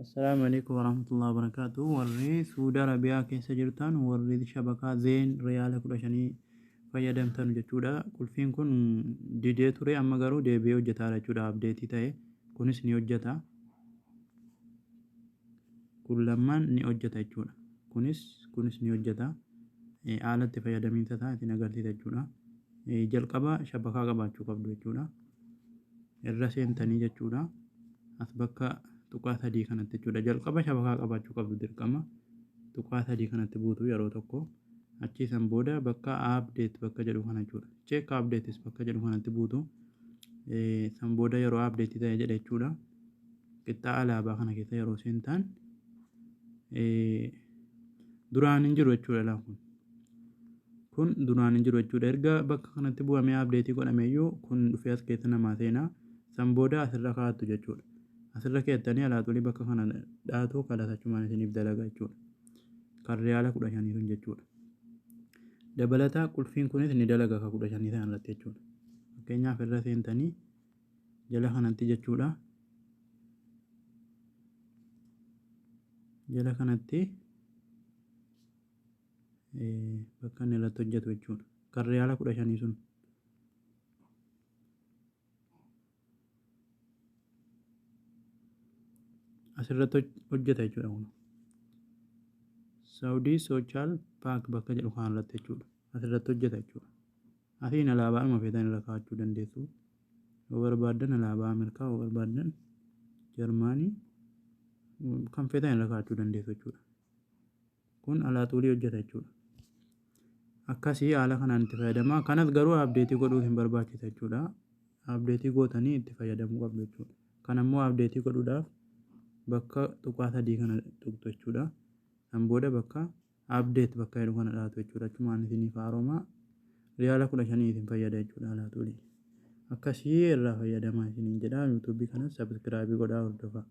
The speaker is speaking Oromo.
Assalaamu alaikum warahmatullahi wabarakatuh. Warri Suudi Arabiyaa keessa jirtan, warri shabakaa Zain riyaala 15 fayyadamtan jechuudha. Qulfiin kun didee ture, amma garuu deebi'ee hojjetaa jechuudha. Update ta'e kunis ni hojjeta. Kun lamaan ni hojjeta jechuudha. Kunis ni hojjeta. Haala itti fayyadamiinsa isaa isin agarsiisa jechuudha. Jalqaba shabakaa qabaachuu qabdu jechuudha. Irra seentanii jechuudha. As bakka tuqaa sadii kanatti jechuudha. Jalqaba shabakaa qabaachuu qabdu dirqama. Tuqaa sadii kanatti buutu yeroo tokko. Achii san booda bakka update bakka jedhu kana jechuudha. Check updates bakka jedhu kanatti buutu. San booda yeroo update ta'e jedha jechuudha. Qixxaa alaabaa kana keessa yeroo seentan duraan hin jiru jechuudha laa kun. Kun duraan hin jiru jechuudha. Erga bakka kanatti bu'amee update godhame iyyuu kun dhufee as keessa namaa seenaa. San booda asirra kaa'attu jechuudha. Asirra keettanii alaaxulii bakka kana dhaatu kalatachumaan isiniif dalaga jechuudha. Kan riyaala 15 sun jechuudha. Dabalataa qulfiin kunis ni dalaga ka 15 sana irratti jechuudha. Fakkeenyaaf irra seentanii jala kanatti jechuudha. Jala kanatti bakka inni irratti hojjetu jechuudha. Kan riyaala 15 sun. Asirratti hojjeta jechuudha kun. Saudi Social Pack bakka jedhu kana irratti jechuudha. Asirratti hojjeta jechuudha. Asiin alaabaa dhuma feetan irra kaa'achuu dandeessu. Yoo barbaaddan alaabaa Ameerikaa, yoo barbaaddan Jarmaanii, kan feetan irra kaa'achuu dandeessu jechuudha. Kun alaaxuulii hojjeta jechuudha. Akkasii haala kanaan itti fayyadama. Kanas garuu update godhuu hin barbaachisa jechuudha. Update gootanii itti fayyadamuu qabdu jechuudha. Kan ammoo update godhuudhaaf bakka tuqaa sadii kana tuqxu jechuudha. San booda bakka update bakka jedhu kana dhaatu jechuudha. Achumaan isiniif haaroma, riyaala 15 isin fayyada jechuudha alaaxuulii. Akkasii irraa fayyadamaa isiniin jedha. YouTube kanas subscribe godhaa hordofaa.